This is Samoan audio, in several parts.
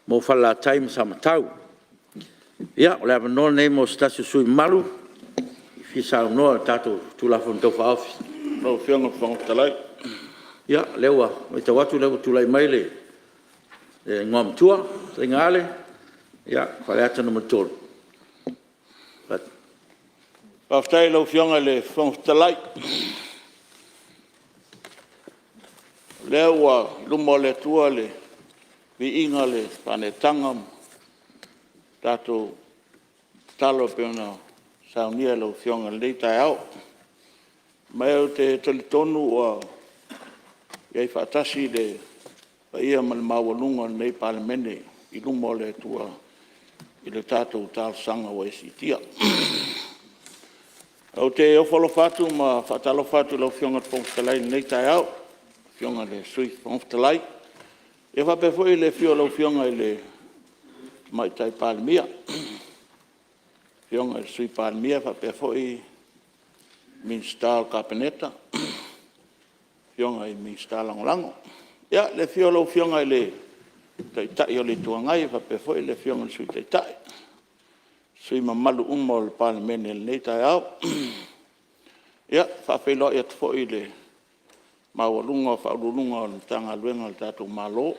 mo Falelatai ma Samatau. Ia, o le avanoa lenei mo se tasi o sui usufono mamalu e fia saunoa i le tatou Tulafono Tau Faaofi. Lau Afioga i le Fofoga Fetalai. Ia, o lea ua matau atu o lea ua tulai mai le Igoamatua lau Fetalaiga Ale, Faleata 3. Faafetai i lau Afioga i le Fofoga Fetalai, o lea ua i luma o le Atua le viiga o le faaneetaga ma tatou tatalo e pei ona saunia e lau Afioga i lenei taeao. Ma ou te talitonu ua i ai faatasi le paia ma le maualuga o lenei Palemene i luma o le Atua i le tatou talosaga ua e siitia. Ou te ofo alofa atu ma faatalofa atu i lau Afioga i le Fofoga Fetalai i lenei taeao, lau Afioga i le Sui Fofoga Fetalai, e faapea foi le afio o lau Afioga i le Tamaitai Palemia, lau Afioga i le Sui Palemia faapea foi Minisita o le Kapeneta, afioga i Minisita Lagolago. Ia, le afio o lau Afioga i le Taitai o le Itu Agai faapea foi le Afioga i le Sui Taitai, sui usufono mamalu uma o le Palemene i lenei taeao. E faafeiloai atu foi i le maualuga o Ofisa Sili o Pulega o Matagaluega a le tatou Malo ua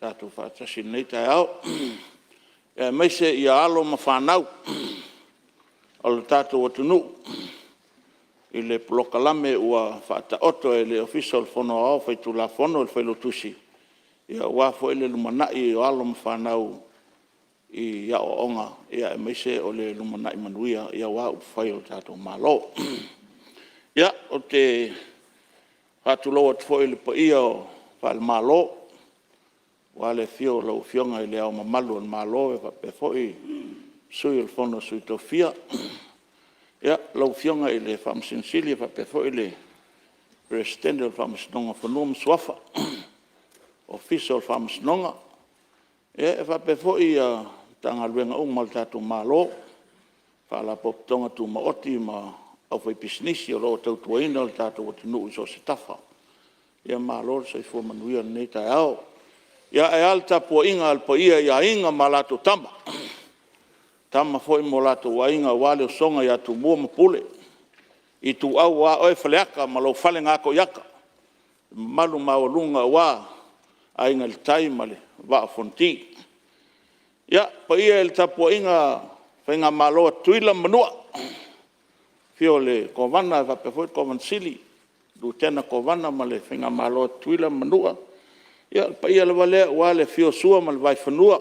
tatou faatasi i lenei taeao, aemaise alo ma fanau o le tatou atunuu i le polokalame ua faataoto e le Ofisa o le Fono Aoao Faitulafono i le Failautusi aua foi le lumanai o alo ma fanau i aoaoga aemaise o le lumanai manuia aua upufai o le tatou Malo. Ia, ou te faatulou atu foi i le paia faale-Malo aua le afio o lau Afioga i Le Ao Mamalu o le Malo e faapea foi le Sui o le Fono a Sui Tofia, lau Afioga i le Faamasino Sili faapea foi le Peresetene o le Faamasinoga o Fanua ma Suafa, Ofisa o le Faamasinoga. E faapea foi Matagaluega uma a le tatou Malo, Faalapotopotoga Tumaoti ma le aufaipisinisi o lo o tautuaina le tatou atunuu i so o se tafa. Ia malo le soifua manuia i lenei taeao. Ae a le tapuaiga a le paia i Aiga ma latou Tama, o Tama foi ma o latou Aiga aua le usoga ia Tumua ma Pule, Ituau aua oe Faleata ma lou fale na ato i ata, le mamalu maualuga aua Aiga i le Tai ma le Vaa o Fonoti. Ia, le paia i le tapuaiga a le faigamalo a Tutuila ma Manua, afio o le Kovana faapea foi le Kovana Sili, Lutena Kovana ma le faigamalo a Tutuila ma Manua. Ia, o le paia lava lea aua le afio o Sua ma le Vaifanua,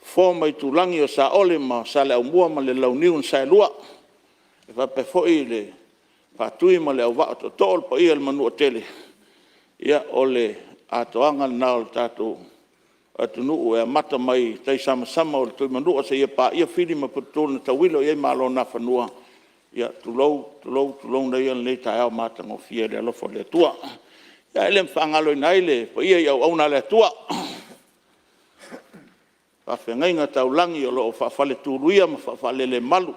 Fofo ma Aitulagi, o Saole ma Saleaaumua ma le Launiu na Saelua. E faapea foi le Faatui ma le Auvaa o Tootoo o le paia i le Manuatele. Ia, o le atoaga lena o le tatou atunuu e amata mai i tai samasama o le Tuimanua seia paia Fili ma Puletuu na tauilo i ai Malo o Nafanua. Ia tulou, tulou, tulouna ia lenei taeao matagofie i le alofa o le Atua. Ia, e le faagaloina ai le paia i auauna a le Atua, faafeagaiga taulagi o lo o faafaletuluia ma faafalelemalu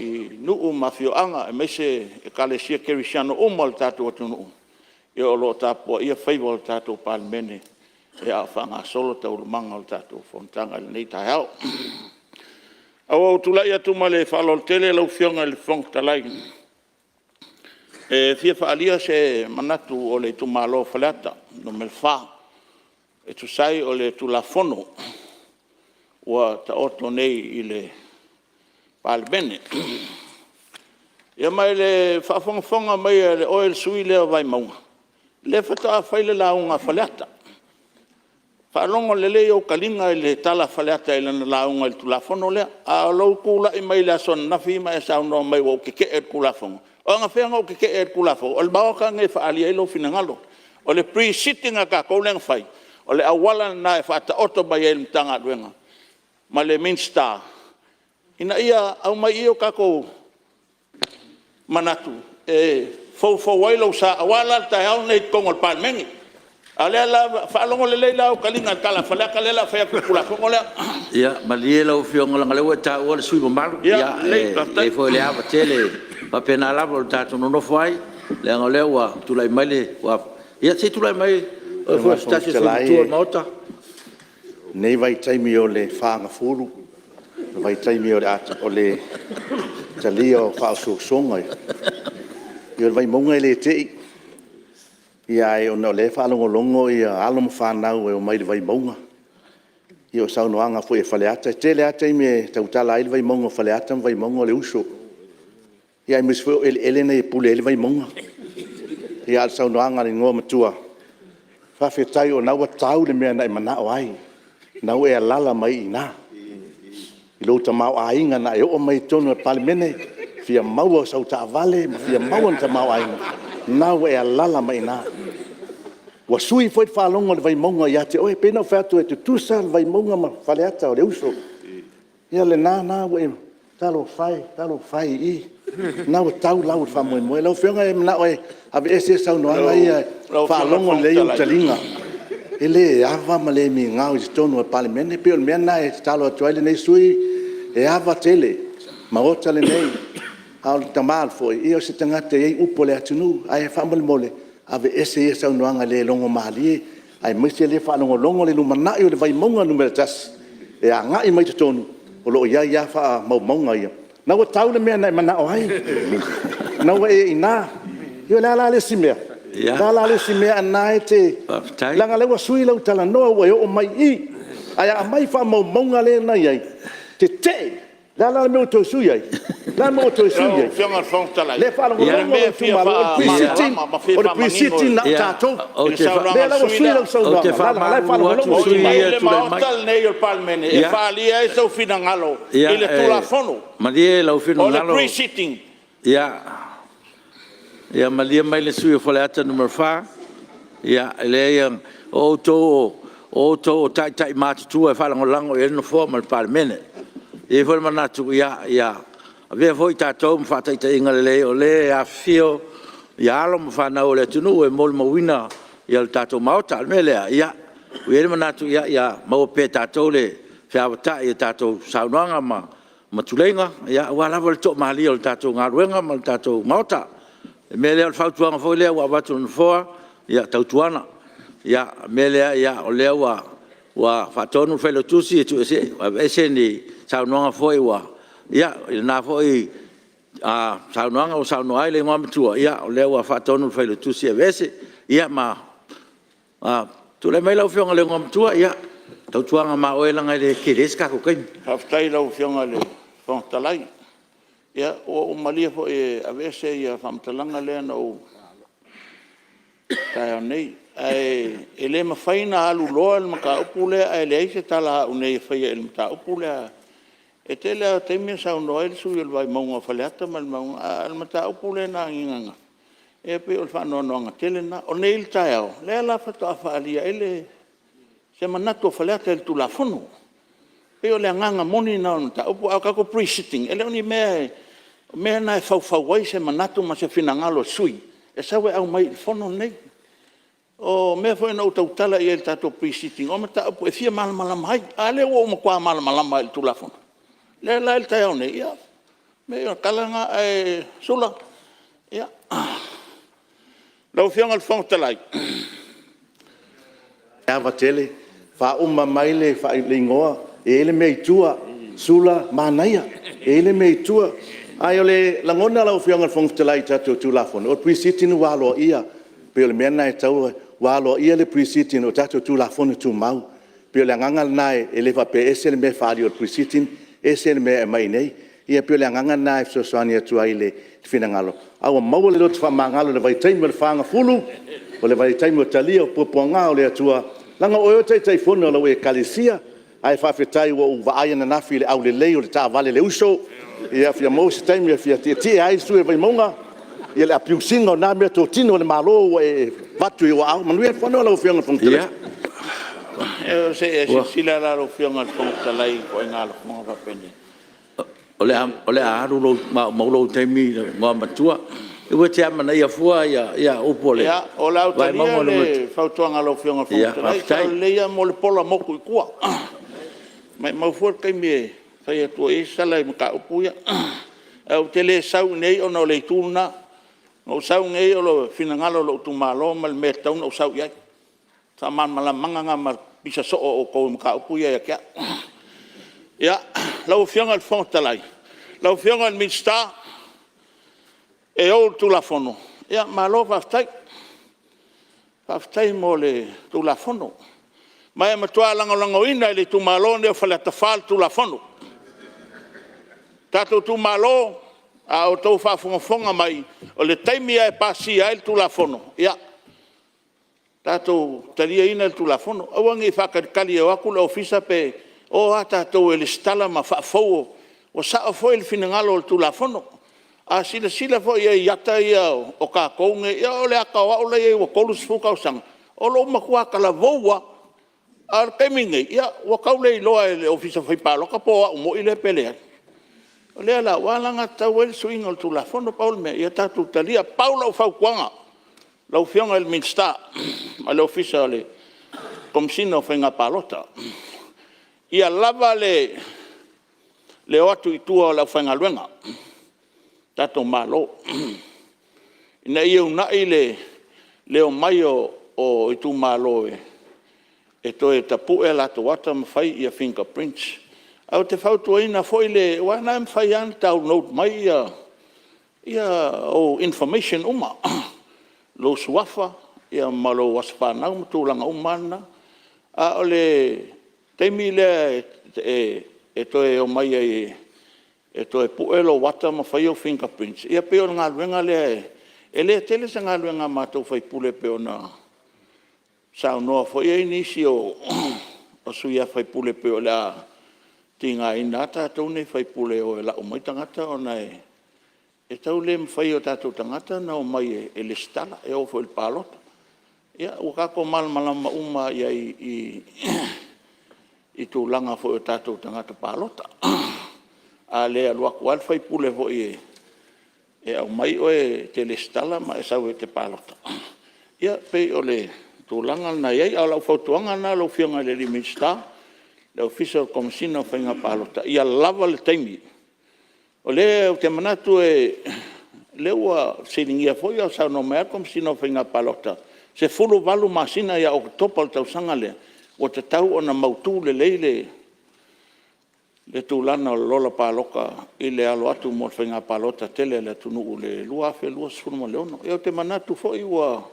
i nuu ma afioaga aemaise Ekalesia Kerisiano uma o le tatou atunuu o lo o tapuaia faiva o le tatou Palemene a o faagasolo taualumaga o le tatou fonotaga i lenei taeao. Ae ua ou tulai atu ma le faaaloalo tele lau Afioga i le Fofoga Fetalai e fia faaalia se manatu o le itumalo o Faleata 4 e tusa ai o le Tulafono ua taoto nei i le Palemene. Ia ma i le faafogafoga mai a oe le sui usufono lea o Vaimauga, lea faatoa fai le lauga a Faleata. Faalogo lelei ou taliga i le tala a Faleata i lana lauga i le Tulafono lea, a o lou tulai mai le aso ananafi ma e saunoa mai ua ou tetee i le Tulafono. O anafea na ou tetee ai i le Tulafono? O le Maota lenei e faaalia ai lou finagalo. O le Pre-sitting a tatou lea na fai, o le auala lena e faataoto mai ai e le Matagaluega ma le Minisita ina ia aumai i i o tatou manatu e foufou ai lou sa aua la le taeao lenei i totonu o le Palemene. A o lea la… Faalogo lelei la ou taliga i le tala a Faleata lea o le a fai atu i le Tulafono lea. Ia malie lau Afioga leaga o lea ua e taua le sui usufono mamalu. Ia e avea foi le ava tele, e faapena lava lo tatou nonofo ai leaga o lea ua tulai mai le… Ia se i tulai mai oe foi o se tasi o sui usufono matua o le Maota. lenei vaitaimi o le fagafulu, vaitaimi o le talia o faaosoosoga. Ia o le Vaimauga e le te'i, ae ona o lea e faalogologo alo ma fanau e omai i le Vaimauga, ia o saunoaga foi a Faleata, e tele lava taimi e tautala ai le Vaimauga o Faleata ma Vaimauga o le uso. Ia aemaise foi o eleele nei e pule ai le Vaimauga. Ia a o le saunoaga a le Igoamatua, faafetai o lena ua tau le mea na e manao ai, o lena ua e alaala mai i ina i lou tamaoaiga na e oo mai ai i totonu o le Palemene e fia maua sau taavale ma fia maua le tamaoaiga, o lena ua e alaala mai i ina. Ua sui foi le faalogo a le Vaimauga ia te oe. E pei ona ou fai atu e tutusa le Vaimauga ma Faleata o le uso. Ia o lena la ua e… Talofa e, talofa e, o lena ua tau lau o le faamoemoe. Lau Afioga e manao e aveese le saunoaga ia, faalogo lelei ou taliga, e le ava ma le migao i totonu o le Palemene. E pei o le mea lena e tatalo atu ai lenei sui usufono, e ava tele i le Maota lenei, a o le tama foi, ia o se tagata e i ai upu a le atunuu. Ae faamolemole, aveese ia saunoaga e le logomalie, aemaise o lea e faalogologo le lumanai o le Vaimauga 1 e agai mai i totonu, o lo o i ai lava faamaumauga ia. O lena ua tau le mea na e manao ai, o lena ua e i ina. Ia o le a la le isi mea? O le a la le isi mea a o lena e te… Leaga o lea ua sui lau talanoa ua e oo mai i i, ae a aumai faamaumauga lea na i ai, tetee. O le a la le mea ua toe sui ai? O le a le mea ua toe sui ai? Lau Afioga i le Fofoga Fetalai, O lea e faalogologo lou itumalo, o le Pre-Sitting na o tatou. O O lea la ua sui lau saunoaga, leaga o la e faalogologo i lou itumalo. le Maota lenei o le Palemene e faaalia ai sou finagalo i le Tulafono. Malie lou O le finagalo. Pre-Sitting. Ia malie mai le sui usufono mo Faleata 4, e leai o outou o taitai matutua e faalagolago i ai le Nofoa ma le Palemene. E i ai foi le manatu, ia avea foi tatou ma faataitaiga lelei o lea e afifio alo ma fanau a le atunuu e molimauina le tatou Maota. O le mea lea, ua i ai le manatu ia maua pea e tatou le feavatai i a tatou saunoaga ma tuleiga aua lava le toamalie o le tatou galuega ma le tatou Maota. O le mea lea o le fautuaga foi lea ua avatu e le Nofoa, ia tautuana, o le mea lea o lea ua faatonu le Failautusi e aveese ni saunoaga foi ua… i lena foi saunoaga ua saunoa ai le Igoamatua, ia o lea ua faatonu le Failautusi e aveese. Ia ma tulai mai lau Afioga i le Igoamatua, tautuana ma oe leaga e le tele se tatou taimi. Faafetai i lau Afioga i le Fofoga Fetalai. Ia ua ou malie foi e aveese ia faamatalaga lea na ou i le taeao nei. Ae le mafai ona aluloa le mataupu lea ae leai se tala a au nei e faia i le mataupu lea. E tele lava o taimi e saunoa ai le sui usufono o le Vaimauga o Faleata ma le Vaimauga 1, a o le mataupu lea na agiga ananafi, ia pei o le faanoanoaga tele lena. O nei i le taeao, lea la faatoa faaalia ai se manatu o Faleata i le Tulafono. E pei o le agaga moni lena o le mataupu. A o tatou Pre-Sitting, e le o ni mea, o mea na e faufau ai se manatu ma se finagalo o le sui usufono e sau e aumai i le fono lenei. O mea foi na ou tautala i ai i le tatou Pre-Sitting, o mataupu e fia malamalama ai. A lea ua ou matua malamalama lava i le Tulafono. O lea la i le taeao nei, ia, leai o le tala lena. Ae Sula, ia… Lau Afioga i le Fofoga Fetalai, E ava tele, faauma mai le igoa, e i ai le mea i tua, Sulamanaia, e i ai le mea i tua. Ae o le lagona lau Afioga i le Fofoga Fetalai i tatou Tulafono, o le Pre-Sitting ua aloaia. E pei o le mea lena e tatau ona… ua aloaia le Pre-Sitting o tatou Tulafono Tumau. E pei o le agaga lena e le faapea e ese le mea e faaali i le Pre-Sitting ese le mea e aumai i inei. Ia pei o le agaga lena e fesoasoani atu ai i le finagalo, a ua maua le loto faamagalo i le vaitaimi o le fagafulu, o le vaitaimi o le talia o puapuaga o le Atua, leaga o oe o le Taitaifono o lau Ekalesia. Ae faafetai ua ou vaai ananafi i le aulelei o le taavale a le uso, ia fia maua se taimi e fia tietie ai le sui usufono o le Vaimauga i le abuse ina o lena meatotino a le Malo ua e avatu i ou aao. Manuia le fono lau Afioga i le Fofoga Fetalai. Ia, se i e silasila la lau Afioga i le Fofoga Fetalai i ituaiga lafoga faapenei. O le a alu maumau lou taimi le Igoamatua. Aua e te amanaia fua upu o le Ia, o le a ou Vaimauga talia le fautuaga a lau Afioga i le Fofoga Fetalai. E sao lelei lava mo le pola motu i tua. Maumau fua le taimi e fai atu ai se tala i mataupu ia. Ae ou te le sau i inei ona o le itu lena. Na ou sau i inei o le finagalo o lou itumalo ma le mea e tatau ona ou sau i ai. O le faamalamalamaga lena pisa soo outou i mataupu ia ia te au. Ia, lau Afioga i le Fofoga Fetalai, lau Afioga i le Minisita e ou le Tulafono, ia malo faafetai. Faafetai mo le Tulafono. Ma e matua lagolagoina e le itumalo lenei o Faleata 4 le Tulafono. Tatou itumalo, a outou faafogafoga mai, o le taimi lava e pasia ai le Tulafono, ia tatou taliaina le Tulafono. Aua ne i faatalitali e o atu le Ofisa pe… o a tatou e resitala ma faafou. Ua sao foi le finagalo o le Tulafono. A silasila foi i ai i ata ia o tatou nei, ia o le ata o au la e i ai ua 30 tausaga, o lou matua talavou lava. A o le taimi lenei, ua tau le iloa e le Ofisa Fai Palota po o au moi lea pe leai. O lea la ua alagatatau ai le suiga o le Tulafono. Pau le mea, ia tatou talia. Pau lau fautuaga lau Afioga i le Minisita ma le Ofisa o le Komesina o Faiga Palota, ia lava le o atu i tua o le aufaigaluega a le tatou Malo, ina ia uunai le omai o itumalo e toe tapue a latou ata ma fai fingerprints. Ae ou te fautuaina foi le… aua o lena e mafai lava ona download mai ou information uma, lou suafa ma lou aso fanau ma tulaga uma lava na. A o le taimi lea e toe omai ai e toe pue lou ata ma fai au fingerprints, ia pei o le galuega lea e le tele se galuega a matou sui usufono pei ona saunoa foi i ai nisi o sui usufono e pei o le a tigaina lava tatou nei sui usufono e o e lau mai tagata ona e tau le mafai e o tatou tagata ona omai e resitala, e oo foi i le palota. Ia ua tatou malamalama uma lava i ai i tulaga foi o tatou tagata palota. A le alu atu lava le sui usufono foi e aumai oe e te resitala ma e sau e te palota, ia pei o le tulaga lena e i ai. A o lau fautuaga lena lau Afioga i le Minisita, le Ofisa o le Komesina o Faiga Palota, ia lava le taimi. O lea ou te manatu o lea ua fesiligia foi a o saunoa mai lava le Komesina o Faiga Palota, 18 masina ia Oketopa i le tausaga lea ua tatau ona mautu lelei le tulaga o le Lola Palota i le alo atu mo le Faiga Palota tele a le atunuu i le 2026. Ia ou te manatu foi ua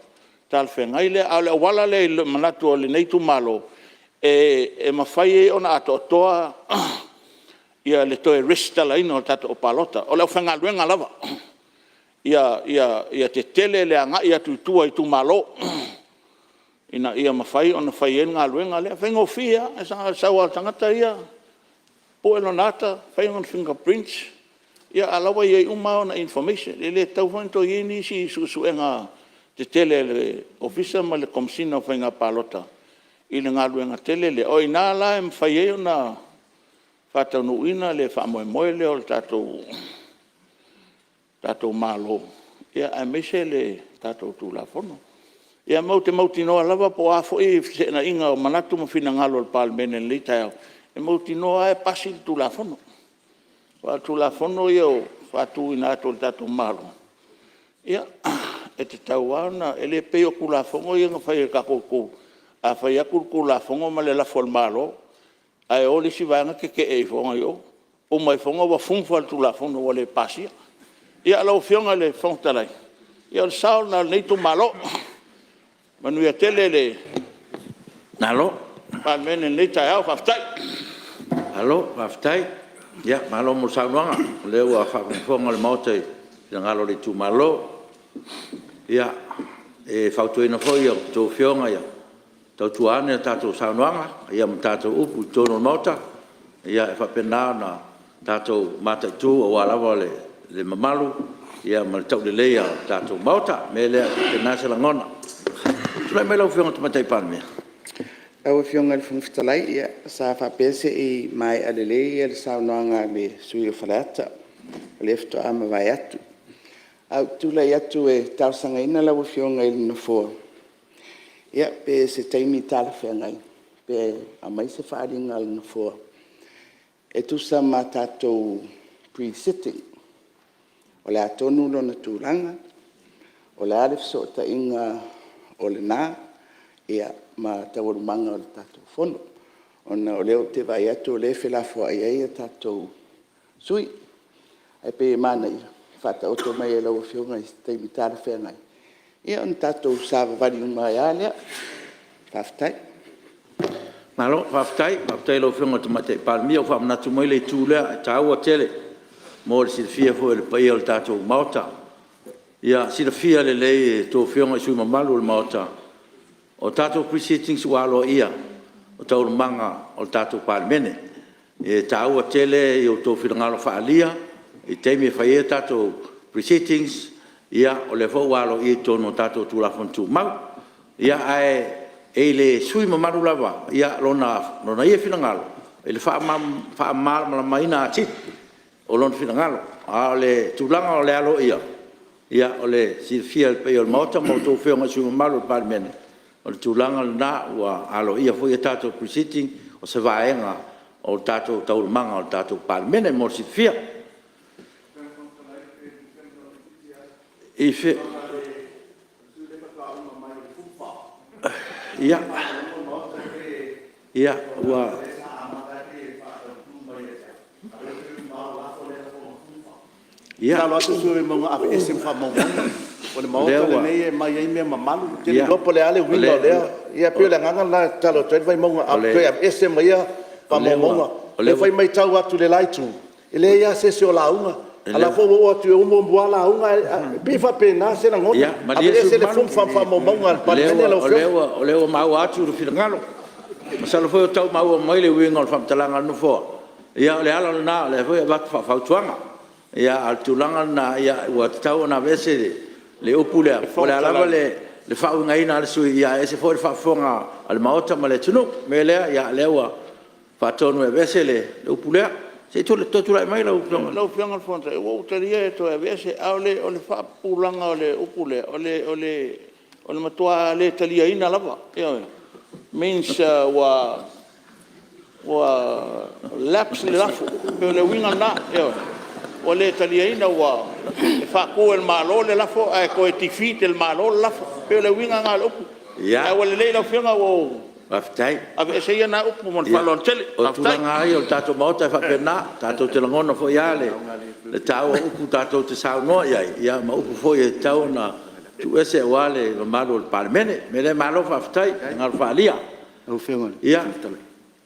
talafeagai lea. A o le auala lea i le manatu o lenei itumalo e mafai ai ona atoatoa le toe resitalaina o tagata palota, o le aufaigaluega lava. Ia tetele le agai atu i tua i itumalo ina ia mafai ona fai ai le galuega lea. E faigofie lava, na o le sau lava o le tagata ia pue lona ata fai lona fingerprint, a o la e ua i ai uma lava ona information. E le tatau foi ona toe i ai nisi suesuega tetele a le Ofisa ma le Komesina o Faiga Palota i le galuega tele lea. O i ina la e mafai ai ona faataunuuina le faamoemoe lea o le tatou Malo aemaise le tatou Tulafono. Ia ma ou te mautinoa lava po o a foi feteenaiga o manatu ma finagalo o le Palemene i lenei taeao, e mautinoa lava e pasi le Tulafono. Aua o le Tulafono ia e faatuina atu e le tatou Malo, ia e tatau lava ona… e le pei o Tulafono ia na fai e le tatou a fai atu le Tulafono ma le lafo a le Malo ae o le isi vaega tete'e ifo i o, uma ifoga ua le Tulafono ua le pasia. Ia lau Afioga i le Fofoga Fetalai, ia o le sao lena o lenei itumalo. Manuia tele le Palemene i lenei taeao. Faafetai. Malo faafetai, malo mo le saunoaga o lea ua faafogafoga le Maota i le finagalo o le itumalo. Ia, e fautuaina foi a outou Afioga ia tautua ane a tatou saunoaga ma tatou upu i totonu o le Maota e faapena ona tatou mataitu aua lava le mamalu ma le tauleleia o le tatou Maota. O le mea lea e faapena se lagona. Tulai mai lau Afioga i le Tamaitai Palemia. Lau Afioga i le Fofoga Fetalai, ia sa faapea se i maea lelei le saunoaga a le sui usufono o Faleata, o lea faatoa mavae atu. Ae ou te tulai atu e talosagaina lau Afioga i le Nofoa, pe o se taimi talafeagai pe aumai se faaaliga a le Nofoa e tusa ma tatou Pre-sitting. O le a tonu lona tulaga? O le a le fesootaiga o lena ma taualumaga o le tatou Fono, ona o lea ou te vaai atu o lea e felafoai ai a tatou sui usufono. Ae pei e manaia le faataoto mai e lau Afioga i se taimi talafeagai ona tatou savavali uma ai lava lea. Faafetai. Malo faafetai, faafetai i lau Afioga i le Tamaitai Palemia ua faamanatu mai le itu lea e taua tele mo le silafia foi e le paia o le tatou Maota. Ia silafia lelei e a outou Afioga i sui usufono mamalu o le Maota, o tatou Pre-sittings ua aloaia o taualumaga o le tatou Palemene. E taua tele i o outou finagalo faaalia i taimi e fai ai a tatou Pre-sittings, o lea foi ua aloaia i totonu o tatou Tulafono Tumau. Ae i le sui usufono mamalu lava lona ia finagalo i le faamalamalamaina atili o lona finagalo. A o le tulaga o le aloaia, o le silafia e le paia o le Maota ma a outou Afioga i sui usufono mamalu o le Palemene, o le tulaga lena ua aloaia foi a tatou Pre-sitting o se vaega o tatou taualumaga o le tatou Palemene mo le silafia. Ia, ua… Ia, o lea ua matau atu i le la itu, e leai lava se isi o lauga, a o la e foi ua oo atu e uma muamua lava lauga ae… E pei e faapena se lagona, aveese le full faamaumauga a le Palemene lau Afioga. O lea ua maua atu le finagalo. Masalo foi o tau maua mai le uiga o le faamatalaga a le Nofoa. Ia o le ala lena o lea foi e avatu faafautuaga. A o le tulaga lena ua tatau ona aveese le upu lea, po o le a lava le faauigaina a le sui usufono, ae ese foi le faafofoga a le Maota ma le atunuu. O le mea lea, o lea ua faatonu e aveese le upu lea. Se i tulai mai lau Afioga. Lau Afioga i le Fofoga Fetalai, ua ou talia e toe aveese, a o le faapupulaga o le upu lea, o le matua le taliaina lava, ioe, means ua lapse le lafo. E pei o le uiga lena, ioe, ua le taliaina, e faatu e le Malo le lafo ae toe defeat e le Malo le lafo. E pei o le uiga lena o le upu. Ae ua lelei lau Afioga ua ou aveese ia na upu ma le faaaloalo tele. O le tulaga lava ia o le tatou Maota e faapena, tatou te lagona foi lava le taua o upu tatou te saunoa i ai ma upu foi e tatau ona tuuese aua le mamalu o le Palemene. O le mea lea, malo faafetai finagalo faaalia. Ia,